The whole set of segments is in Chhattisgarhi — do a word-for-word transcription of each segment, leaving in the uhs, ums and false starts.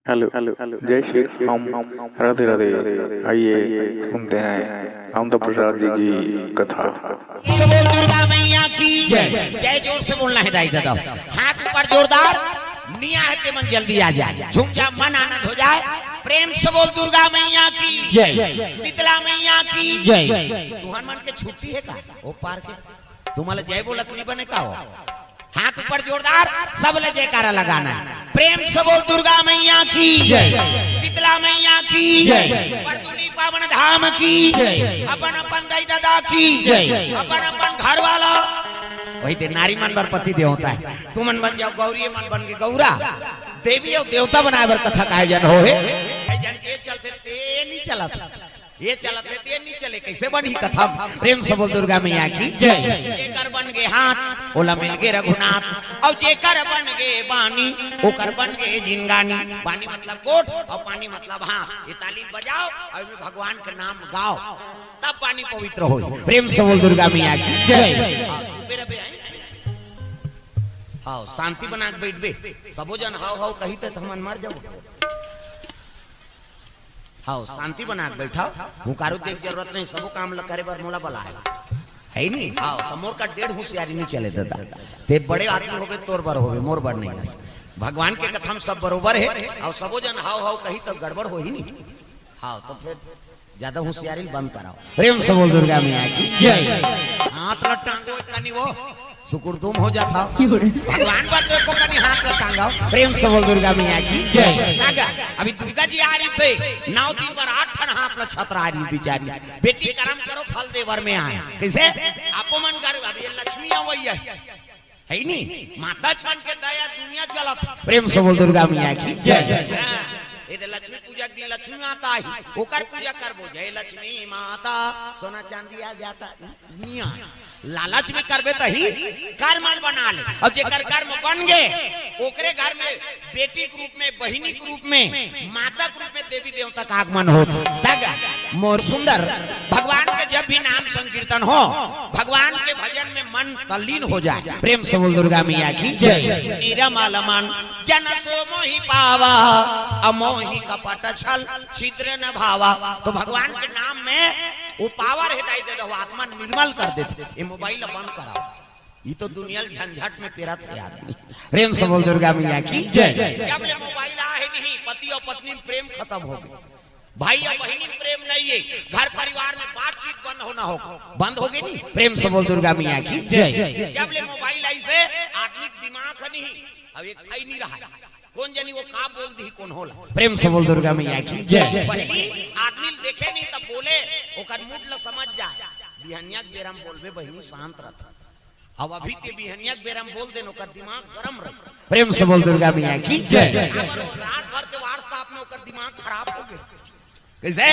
हेलो, जय श्री राम, राधे राधे। आइए, सुनते हैं कामता प्रसाद जी की कथा। बोल दुर्गा मैया की जय। जय जोर से बोलना है दाई दादा। हाथ ऊपर जोरदार, निया है ते मन जल्दी आ जाए, झूम जा मन आनंद हो जाए। प्रेम से बोल दुर्गा मैया की जय। शीतला मैया की जय। तुहन मन के छुट्टी है का? वो पार के तुम्हारा जय बोलत नहीं बने का हो? हाथ ऊपर जोरदार, सब ले जयकारा लगाना है। प्रेम से बोल दुर्गा मैया की जय। शीतला मैया की जय। परदुनी पावन धाम की जय। अपन अपन दाई दादा की जय। अपन अपन घर वाला, वही ते नारी मन बर पति देवता है। तुमन बन जाओ गौरी, मन बन के गौरा, देवी और देवता बनाए बर कथा का आयोजन हो है। ये चलते ते नहीं चलत, ये चलत है, ते नहीं चले, कैसे बनही कथा? प्रेम से बोल दुर्गा मैया की जय। जेकर बन गे हाथ, ओला मिल गे रघुनाथ, और जेकर बन गे बानी, ओकर बन गे जिनगानी। बानी मतलब गोठ और पानी मतलब हाथ। ये ताली बजाओ और इनमें भगवान का नाम गाओ, तब पानी पवित्र हो। प्रेम से बोल दुर्गा मैया की जय। हाँ, चुपे रहे, आए। हाँ, शांति बना के बैठबे। सबो जन हाव हाव कही त हमन मर जाबो। हाँ, शांति बना के बैठा। हुंकारू देख जरूरत नहीं, सबो काम ल करे बर मोला बला है, है नी? हाँ, तो मोर का डेढ़ होशियारी नहीं चले दादा। ते बड़े आदमी होबे, तोर बर होबे, मोर बर नहीं है। भगवान के कथा में सब बरोबर है। और सबो जन हाव हाव कही तो गड़बड़ हो ही नहीं। हाँ, तो फिर ज्यादा होशियारी बंद कराओ। प्रेम से बोल दुर्गा मैया की जय। हाथ ल टांगो कनी वो सुकुरदुम हो जाता। भगवान बर तो एको कनी हाथ ल टांगो। प्रेम से बोल दुर्गा मैया की जय। टांगा। अभी दुर्गा जी आ रही से नौ दिन पर आठ ठन हाथ ल छतरा रही बिचारी। बेटी करम करो, फल देवर में आए। कैसे? आपो मन कर, अभी ये लक्ष्मी आ वही है। है नी? माता मन के दया दुनिया चलत। प्रेम से बोल दुर्गा मैया की जय। हाँ, ये तो लक्ष्मी पूजा के दिन लक्ष्मी माता आई, ओकर पूजा करबो, जय लक्ष्मी माता, सोना चांदी आ जाता, निया। लालच में करबे तही कर्म बना ले। और जेकर कर्म बन गे, ओकरे घर में बेटी के रूप में, बहिनी के रूप में, माता के रूप में देवी देवता का आगमन होत। तग मोर सुंदर भगवान के जब भी नाम संकीर्तन हो, भगवान के भजन में मन तल्लीन हो जाए। प्रेम से बोल दुर्गा मैया की जय। निरमल मन जन सो मोहि पावा, अमोहि कपट छल छिद्र न भावा। तो भगवान के नाम में वो पावर है दाई दे दो, आत्मा निर्मल कर देते। ये मोबाइल बंद कराओ, ये तो दुनिया झंझट में पेरत है आदमी। प्रेम से बोल दुर्गा मैया की जय। जब ले मोबाइल आ है नहीं, पति और पत्नी में प्रेम खत्म हो गए, भाई और बहिनी में प्रेम नहीं है, घर परिवार में बातचीत बंद होना हो, बंद हो गई नहीं। प्रेम से बोल दुर्गा मैया की जय। जब ले मोबाइल आई से आदमी के दिमाग है नहीं, अब एक थाई नहीं रहा है। कौन जानी वो का बोल दी, कौन होला। प्रेम से बोल दुर्गा मैया की जय। बहिनी आदमी ल देखे नहीं तब बोले, ओकर मूड ल समझ जाए। बिहनिया के बेरा में बोलबे बहिनी शांत रहत। अब अभी ते बिहनिया के बेरा में बोल देन, ओकर दिमाग गरम रही। प्रेम से बोल दुर्गा मैया की जय। अगर वो रात भर के WhatsApp में ओकर दिमाग खराब हो गए। कैसे?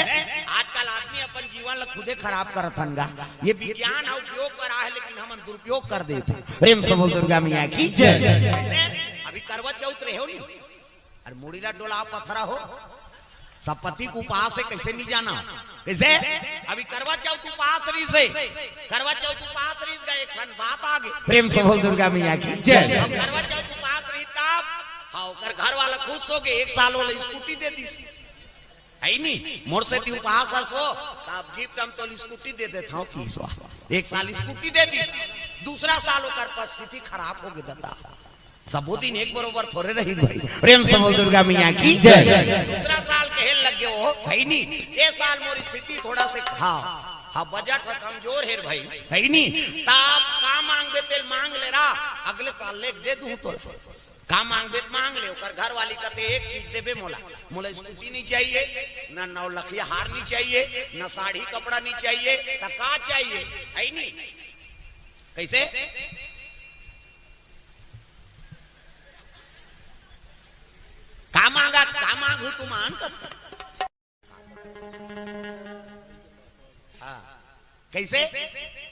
आजकल आदमी अपन जीवन ला खुदे खराब करत हन गा। ये विज्ञान और उपयोग करा है, लेकिन हमन दुरुपयोग कर देत हन। प्रेम से बोल दुर्गा मैया की जय। कैसे? अभी करवा चौथ रहे हो नहीं, अरे मुड़ी ला डोला पथरा हो, सब पति के उपास है, कैसे नहीं जाना? कैसे? अभी करवा चौथ उपास रही से, करवा चौथ उपास रही का एक ठन बात आ गई। प्रेम से बोल दुर्गा मैया की जय। अब करवा चौथ उपास रही तब, हाँ, ओकर घर वाला खुश हो गए, एक साल वाला स्कूटी दे दी। है नी, मोर से ती उपास हस हो, तब गिफ्ट हम तो स्कूटी दे देता हूँ कि सो एक साल स्कूटी दे दी, दूसरा साल ओकर परिस्थिति खराब हो गई दादा। सबो दिन एक बरोबर थोड़े रही भाई। प्रेम से बोल दुर्गा मैया की जय। दूसरा साल कहे लग गए हो, है नी, ये साल मोरी स्थिति थोड़ा से, हाँ, हाँ, बजट है कमजोर है भाई, है नी, तब का मांगबे तेल मांग ले रहा, अगले साल लेके दे दूं तो। का मांगबे त मांग ले, ओकर घर वाली कथे एक चीज देबे मोला, मोला स्कूटी नहीं चाहिए, ना नौ लखिया हार नहीं चाहिए, ना साड़ी कपड़ा नहीं चाहिए, त का चाहिए? है नी? कैसे? का मांगा, का मांगू तू मान कर? हाँ। कैसे?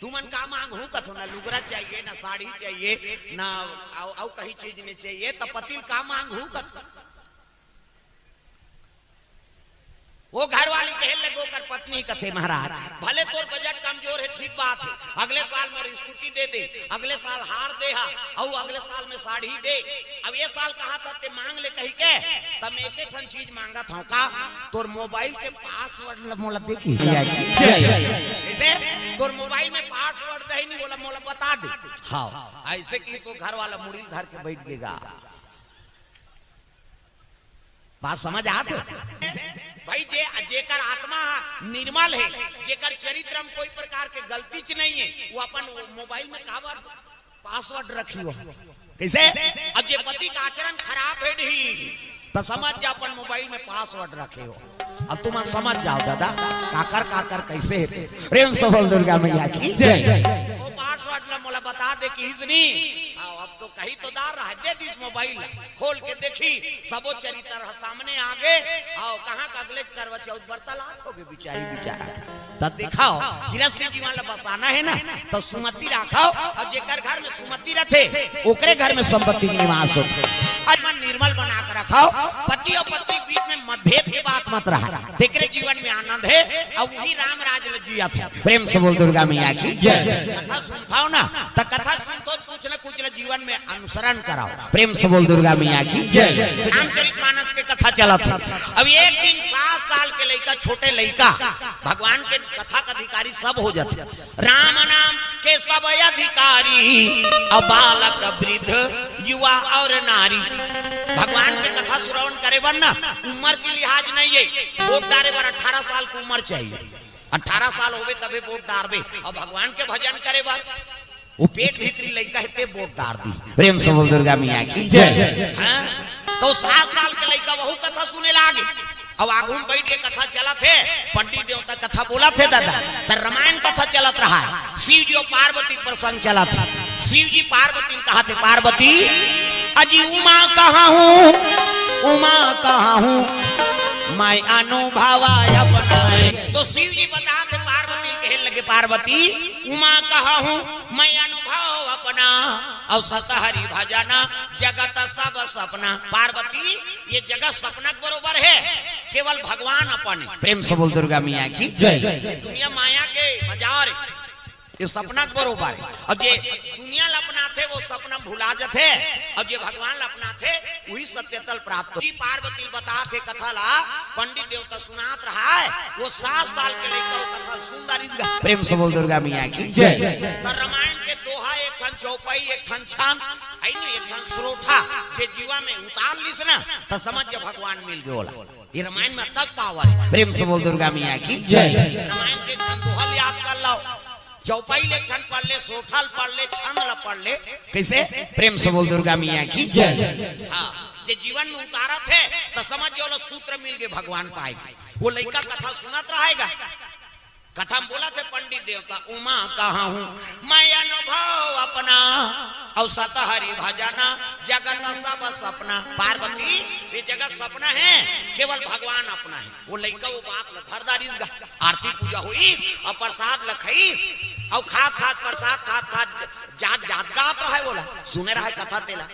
तुमन का मांगहू कथो, ना लुगरा चाहिए, ना साड़ी चाहिए, ना अउ, अउ कहीं चीज नहीं चाहिए, त पति ल का मांगहू कथो? वो घर वाली कहे लगो, पत्नी कथे, महाराज, भले तोर बजट कमजोर हे, ठीक बात हे, अगले साल मोर स्कूटी दे दे, अगले साल हार दे हा, अउ अगले साल में साड़ी दे। अब ये साल कहा था ते मांग ले कही के, त मैं एके ठन चीज मांगत हंव का, तोर मोबाइल के पासवर्ड ल मोला दे के। जय। जय। जैसे तोर मोबाइल में पासवर्ड दे नहीं, बोला मोला बता दे। हाँ, ऐसे कि सो घर वाला मुड़ी ल धर के बैठ गेगा। बात समझ आत हे? भाई, जे, जेकर आत्मा निर्मल हे, जेकर चरित्र में कोई प्रकार के गलती च नहीं हे, वो अपन मोबाइल में काबर पासवर्ड रखी हो? कैसे? अब जे पति का आचरण खराब हे नहीं, तो समझ जा अपन मोबाइल में पासवर्ड रखे हो। अब तुम समझ जाओ दादा, काकर काकर कैसे हे। प्रेम से बोल दुर्गा मैया की जय। वो पासवर्ड ला मोला बता दे कि इसनी। हाँ, अब तो कही तो दार रहा, दे दिस मोबाइल ला। खोल के देखी, सबो चरित्र ह सामने आ गे। अउ कहाँ का अगले के करवा चौथ बर तलाक हो गे बिचारी बिचारा। त दिखाओ, गृहस्थी जीवन ला बसाना हे ना, त सुमति राखव। अउ जेकर घर में सुमति रथे, ओकरे घर में संपत्ति के निवास होथे। आज मन निर्मल बना के रखव। पति अउ पत्नी के बीच में मतभेद के बात मत रहा, तेकरे जीवन में आनंद हे। अउ वही राम राज ल जियत हे। प्रेम से बोल दुर्गा मैया की जय। कथा सुनथव ना, त कथा सुनथव, कुछ न कुछ ल जीवन में अनुसरण कराओ। प्रेम से बोल दुर्गा मैया की जय। रामचरित मानस के कथा चलत हे। अब एक दिन सात साल के लइका, छोटे लइका, भगवान के कथा के अधिकारी सब हो जाथे। राम नाम के सब अधिकारी, अब बालक वृद्ध युवा और नारी। भगवान के कथा श्रवण करे बर ना उम्र के लिहाज नहीं हे। वोट डारे बर अठारह साल की उम्र चाहिए। अठारह साल होवे तबे वोट डारबे। अब भगवान के भजन करे बर वो पेट भीतरी लइका हे ते वोट डार दी। प्रेम से बोल दुर्गा मैया की जय। हाँ? तो सात साल के लइका वहू कथा सुने लागे। अब आगू में बैठ के कथा चलत हे, पंडित देवता कथा बोलत हे दादा, त रामायण कथा चलत रहा हे। शिव जी अउ पार्वती प्रसंग चलत हे। शिव जी पार्वती ल कहा थे, पार्वती, अजी उमा कहाँ हूँ, उमा कहाँ हूँ, मैं अनुभव अपना। तो शिव जी बता थे पार्वती ल कहे लगे, पार्वती, उमा कहाँ हूँ, मैं अनुभव अपना, अउ सत हरि भजना जगत सब सपना। पार्वती, ये जगत सपना के बरोबर हे, केवल भगवान अपन हे। प्रेम से बोल दुर्गा मैया की जय। ये दुनिया माया के बाजार हे, ये सपना के बरोबर हे। अउ जे दुनिया ल अपनाथे, वो सपना भुला जाथे, अउ जे भगवान ल अपनाथे, वही सत्य तल प्राप्त हो। जी पार्वती ल बता थे कथा ला, पंडित देवता सुनात रहा हे, वो सात साल के लइका वो कथा सुन डारिस गा। प्रेम से बोल दुर्गा मैया की जय। त रामायण के दोहा एक ठन चौपाई, एक ठन छंद, है नी, एक ठन सरोठा, जे जीवा में उतार लिस ना, त समझ जा भगवान मिल गे ओला। ये रामायण में अतक पावर हे। प्रेम से बोल दुर्गा मैया की जय। रामायण के एक ठन दोहा ल याद कर लव, चौपाई ल एक ठन पढ़ ले, सरोठा ल पढ़ ले, छंद ल पढ़ ले। कैसे? प्रेम से बोल दुर्गा मैया की जय। हाँ, जे जीवन में उतारत हे, त समझ जा ओला सूत्र मिल गे, भगवान पाए गे। वो लइका कथा सुनत रहेगा। कथा में बोलत हे पंडित देवता, उमा कहाँ हूँ, मैं अनुभव अपना, अउ सत हरि भजना जगत सब सपना। पार्वती, ये जगत सपना हे, केवल भगवान अपना हे। वो लइका वो बात ल धर डारिस गा। आरती पूजा होइस, अउ प्रसाद ल खाइस, अउ खात खात, प्रसाद खात खात जात जात गात रहा हे, ओला सुने रहा हे कथा तेला।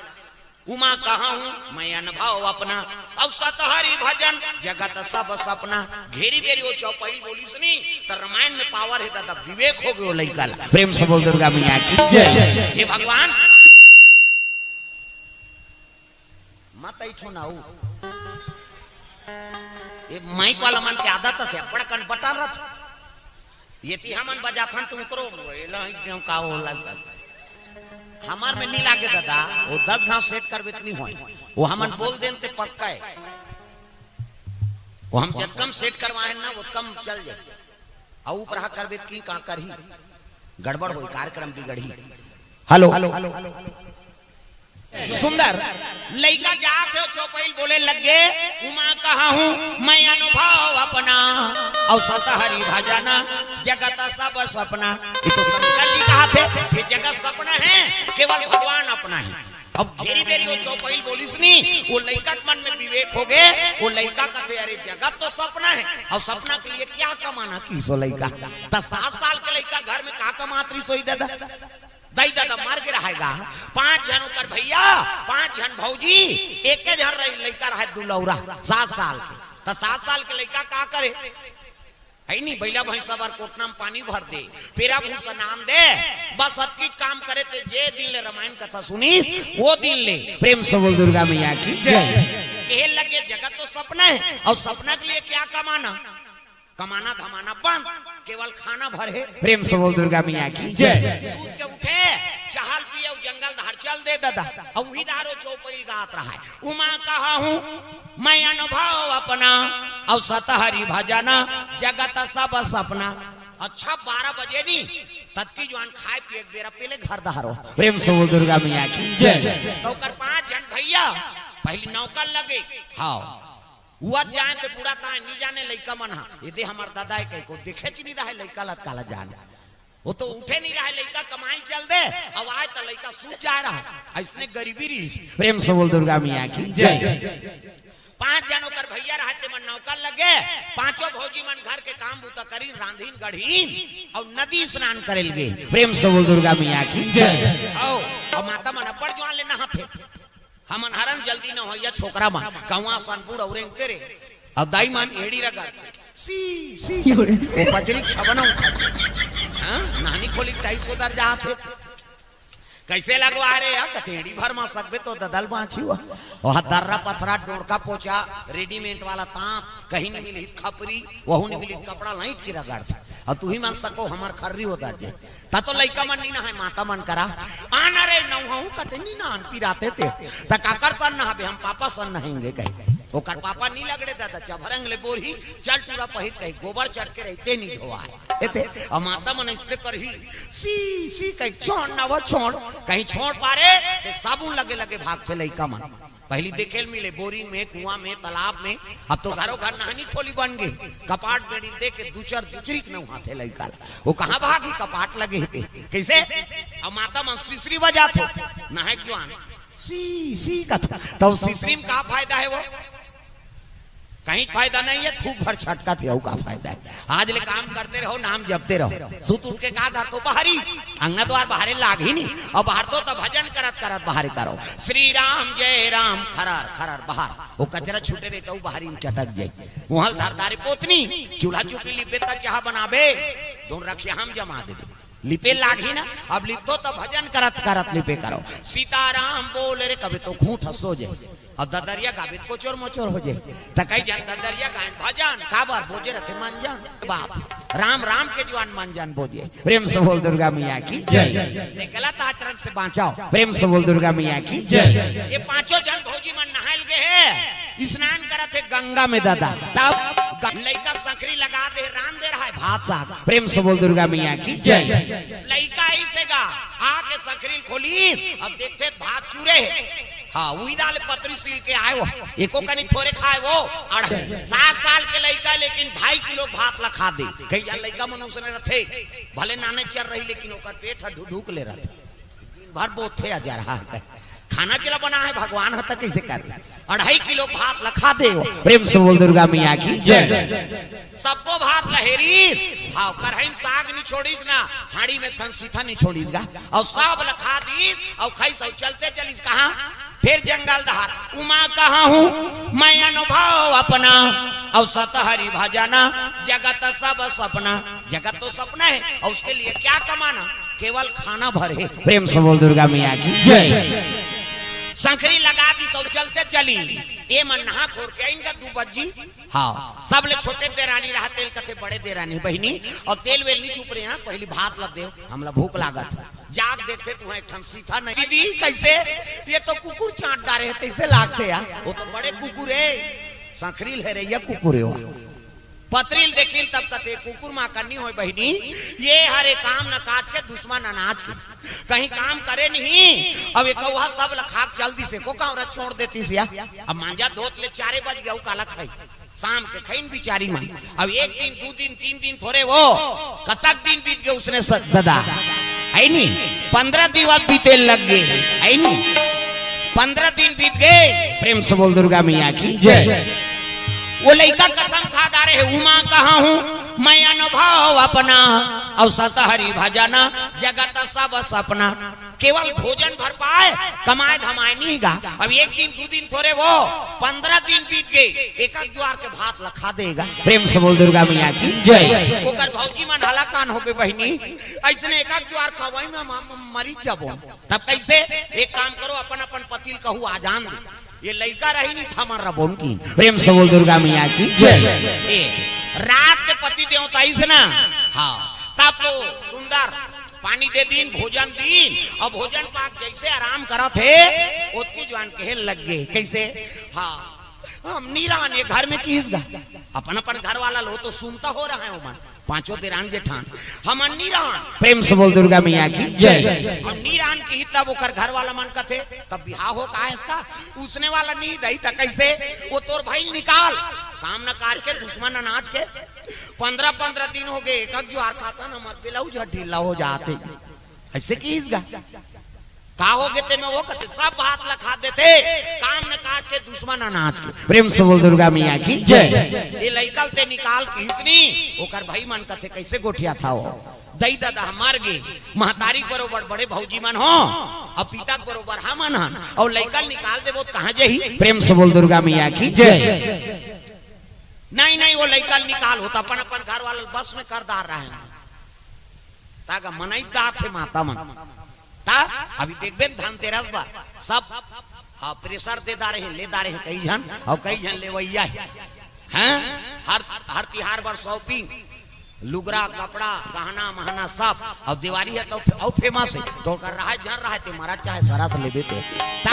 उमा कहाँ हूँ, मैं अनुभव अपना, अउ सत हरि भजन जगत सब सपना। घेरी बेरी वो चौपाई ल बोलिस नी, त रामायण में पावर हे दादा, विवेक हो गे वो लइका ला। प्रेम से बोल दुर्गा मैया की जय। हे भगवान, मत ऐठो ना हो। ये माइक वाला मन के आदत हे, बड़ा कन बटन रथ। ये ती हमन बजाथन त उकरो, एला ही देव का होला। हमर में नी लागे दादा, वो दस घांव सेट करबे त नी होय। वो हमन बोल देन ते पक्का हे। वो हम जतकम सेट करवाए ना, ओतकम चल जाए। अउ ऊपर हा करबे त की का करही? गड़बड़ होई, कार्यक्रम बिगड़ही। हेलो। सुंदर लइका जात हे, चौपाई ल बोले लग गे, उमा कहाँ हूँ, मैं अनुभव अपना, अउ सत हरि भजना जगत सब सपना। ये तो शंकर जी कहा थे, ये जगत सपना हे, केवल भगवान अपना हे। अब घेरी बेरी वो चौपाई ल बोलिस नी, वो लइका के मन में विवेक हो गे, वो लइका कथे, अरे जगत तो सपना हे, अउ सपना के लिए क्या कमाना किहिस वो लइका। त सात साल के लइका घर में का कमात रहिस होही दादा? दाई ददा मर गे रहे गा, पांच झन ओकर भैया, पांच झन भौजी, एके झन रही, लइका रहे दुलौरा, सात साल के। त सात साल के लइका का करे? ए नी, बइला भैंसा बर कोटना म पानी भर दे, पेरा भूसा नान दे, बस अतकीच काम करे ते। जे दिन ले रामायण कथा सुनिस, वो दिन ले। प्रेम से बोल दुर्गा मैया की जय। कहे लगे जगत तो सपना है, और सपना के लिए क्या कमाना? कमाना धमाना बंद, केवल खाना भर है। प्रेम से बोल दुर्गा मैया की जय। सूत के उठे, चहल पिए, अउ जंगल धार चल दे दादा, अउ उही धार वो चौपई गात रहा है, उमा कहा हूँ मैं अनुभव अपना, अउ सतहरि भजना जगत सब सपना। अच्छा, बारह बजे नी, ततकी जुआन खाए पिए के बेरा पेले घर धारो। प्रेम से बोल दुर्गा मैया की जय। तो ओकर पांच झन भैया, पहली नौकर लगे। हाँ, हुआ जाए ते बूढ़ा ताए नी जाने लइका मन हा, ये दे हमर दादा है कहीं को देखे च नी रहे लइका लत काला जाने। वो तो उठे नी रहे, लइका कमाए चल दे, अब आए तो लइका सूत जा रहा है, ऐसने गरीबी रहिस। प्रेम से बोल दुर्गा मैया की जय। पांच जन ओकर भैया रहे, ते मन नौकर लगे, पांचों भौजी मन घर के काम बूता करीन, रांधीन गढ़ीन, और नदी स्नान करे लगे। प्रेम से बोल दुर्गा मैया की जय। आओ, और माता मन अब्बड़ जुआन ले नहाथे। हमन हरन जल्दी नहवइया छोकरा मन, कौआ सन बूढ़ और एंगते रे। अब दाई मन एड़ी रगड़थे, सी, सी, वो पचरी के छबना उठाथे। हाँ, नहानी खोली के टाइस ओदर जाथे। कैसे लगवा रे यार? कथे एड़ी भर मा सकबे तो ददल बाँची हुआ। वहाँ दर्रा पथरा, डोड़का पोचा, रेडीमेड वाला तांत, कहीं नहीं मिली खपरी, वहू नहीं मिली कपड़ा लाइट की रगड़थे। और तू ही मन सको हमर खर्री ओदर जे। ता तो लइका मन नी नहाय, माता मन करा। आन रे नौहू कते नी नहान, पिराते ते। ता काकर सन नहाबे, हम पापा सन नहाएंगे कहे। ओकर पापा नी लगड़े दादा, चभरंग ले बोरही, चल टूरा पहिर कहे, गोबर चट के रहिते नी धोवाय। एते, अब माता मन इससे करही, सी, सी कहे, छोड़ ना वो छोड़, कहीं छोड़ पारे, ते साबुन लगे लगे भागथे लइका मन। पहली देखे ल मिले बोरिंग में, कुआं में, तालाब में, अब तो घरों घर नहानी खोली बन गे। कपाट बेड़ी दे के दुचर दुचरी के नहाथे लइका ला। वो कहाँ भागी, कपाट लगे हे ते। कैसे? अब माता मन सिसरी बजाथो, नहाय जुआन। सी, सी कथो। तो सिसरी में का फायदा है वो? कहीं फायदा नहीं है, थूक भर छटकथे, अउ का फायदा है? आज ले काम करते रहो, नाम जपते रहो। सुत उठ के का धरथो? बाहरी। अंगना द्वार बाहरे लागही नी। अउ बाहर तो, तो भजन करत करत बाहरे करो। श्री राम जय राम, खरर खरर बाहर। वो कचरा छूटे रहे तो बाहरी में चटक जाई। वहाँ धार धारे पोतनी, चूल्हा चुकी लिपे त चाह बनाबे, दोन रखिया हम जमा देबे। लिपे लागही ना, अब लिपो तो भजन करत करत लिपे करो। सीताराम बोल रे, कबे तो खूंट ह सो जाई। अब ददरिया गाबे त कोचोर मोचोर हो जाई। त कई जन ददरिया गायन भजन, काबर बोजे रथे मंजन। बात राम राम के जुआन मंजन बोजे। प्रेम से बोल दुर्गा मैया की जय। ते गलत आचरण से बाँचाओ। प्रेम से बोल दुर्गा मैया की जय। ये पांचों जन भौजी मन नहाय ल गे हे, स्नान करत हे गंगा में दादा। तब ग-, लइका संखरी लगा दे, रांध दे रहा है भात साग। प्रेम से बोल दुर्गा मैया की जय। लइका ऐसे गा, आके संखरी ल खोली, अब देखथे भात चूरे हे। हाँ, उही दाल पतरी सील के आय वो, एको कनी थोरे खाय वो। अढ़-, सात साल के लइका, लेकिन ढाई किलो भात ला खा दे। कई जन लइका मन उसने रथे, भले नाने चर रही, लेकिन ओकर पेट ह ढुढुक ले रथे। दिन भर बोथे अजर हा। खाना चला बना है, भगवान ह त कैसे कर? अढ़ाई किलो भात ला खा दे वो। प्रेम से बोल दुर्गा मैया की जय। सब्बो भात ला हेरिस, हाँ, करही म साग नी छोड़िस ना, हांडी में एक ठन सीथा नी छोड़िस गा, अउ सब ला खा दिस, अउ खाइस अउ चलते चलिस कहाँ? फिर जंगल धार। उमा कहा हूँ मैं अनुभव अपना, अउ सतहरि भजना जगत सब सपना। जगत तो सपना है, और उसके लिए क्या कमाना? केवल खाना भर है। प्रेम से बोल दुर्गा मैया की जय। संखरी लगा दिस अउ चलते चली। ए मन नहा खोर के आइन गा दू बज्जी। हाँ, सब ले छोटे देरानी रहा, ते ल कथे बड़े देरानी, बहिनी, अउ तेल वेल नी चुप रहे हैं, पहली भात ला देव, हमला भूख लागत हे। जाग देखथे त उहाँ एक ठन सीथा नहीं। दीदी, कैसे? ये तो कुकुर चाट डारे हे, तैसे लागथे यार। वो तो बड़े कुकुर हे, संखरी ल हेरइया कुकुर हे वो। पतरी ल देखिन तब कथे, कुकुर मा कन्नी होय बहिनी, ये हरे काम न काज के, दुश्मन अनाज के। कहीं काम करे नहीं, अब ये कौहा सब ल खा के चल दिस, एको कांवरा छोड़ देतिस या। अब मांजा धोत ले चारे बज गे, अउ काला खाई? शाम के खइन बिचारी मन। अब एक दिन, दू दिन, तीन दिन थोरे वो, कतक दिन बीत गे उसने स-, ददा, है नी? पन्द्रह दिवस बीते लग गे, है नी? पन्द्रह दिन बीत गे। प्रेम से बोल दुर्गा मैया की जय। वो लइका कसम खा डारे हे, उमा कहा हूँ मैं अनुभव अपना, अउ सतहरि भजन जगत सब सपना। केवल भोजन भर पाए, कमाए धमाए नहीं गा। अब एक दिन दू दिन थोरे वो, पन्द्रह दिन बीत गे, एक एक जुआर के भात ल खा देगा। प्रेम से बोल दुर्गा मैया की जय। ओकर भौजी मन हलाकान होके, बहिनी, अइसने एक एक जुआर खवाई में म-, म-, मरी जाबो। तब कइसे? एक काम करो, अपन अपन पति ल कहू आ जान दे, ये लइका रही नहीं त हमर रबोन की। प्रेम से बोल दुर्गा मैया की जय। ए, रात के पति देवता अइसना, हाँ, तब तो सुंदर पानी दे दीन, भोजन दीन, अउ भोजन पाक जइसे आराम करत हे, ओतकी जुआर कहे लग गे। कइसे? हाँ, हम नी रहन ये घर में, किहिस गा। अपन अपन घर वाला ल तो सुनता हो रहा है ओमन, पांचों देरान जेठान, हमन नी रहन। प्रेम से बोल दुर्गा मैया की जय। अउ नी रहन किही तब ओकर घर वाला मन कथे, तब बिहाव हो कहा इसका, उसने वाला नी दई त कइसे? वो तोर भाई निकाल, काम न काज के, दुश्मन अनाज के। पन्द्रह पन्द्रह दिन हो गे, एक एक जुआर खाता न, हमर ब्लाउज ह ढीला हो जाथे। अइसे किहिस गा। का हो गे ते में? वो कथे, सब भात ल खा देथे, काम न काज के, दुश्मन अनाज के। प्रेम से बोल दुर्गा मैया की जय। ये लइका ल ते निकाल किहिस नी, ओकर भाई मन कथे, कइसे गोठियाथव? दई ददा मर गे, महतारी के बरोबर बड़े भौजी मन हो, अउ पिता के बरोबर हमन हन, अउ लइका ल निकाल देबो त कहाँ जही? प्रेम से बोल दुर्गा मैया की जय। नहीं, नहीं, वो लइका ल निकाल, हो त अपन अपन घर वाला ल बस में कर डार रहे हैं। तागा मनई दात हे माता मन। ता अभी देखबे न धनतेरस बर सब, हाँ, प्रेशर दे डारे हे, ले डारे हे कई झन, अउ कई झन लेवइया हे। हैं? हर, हर तिहार बर shopping, लुगरा, कपड़ा, गहना, महना सब, अउ देवारी हे त अउ famous हे, त ओकर रहा झन रहा ते मरा चाहे सरस लेबे ते। ता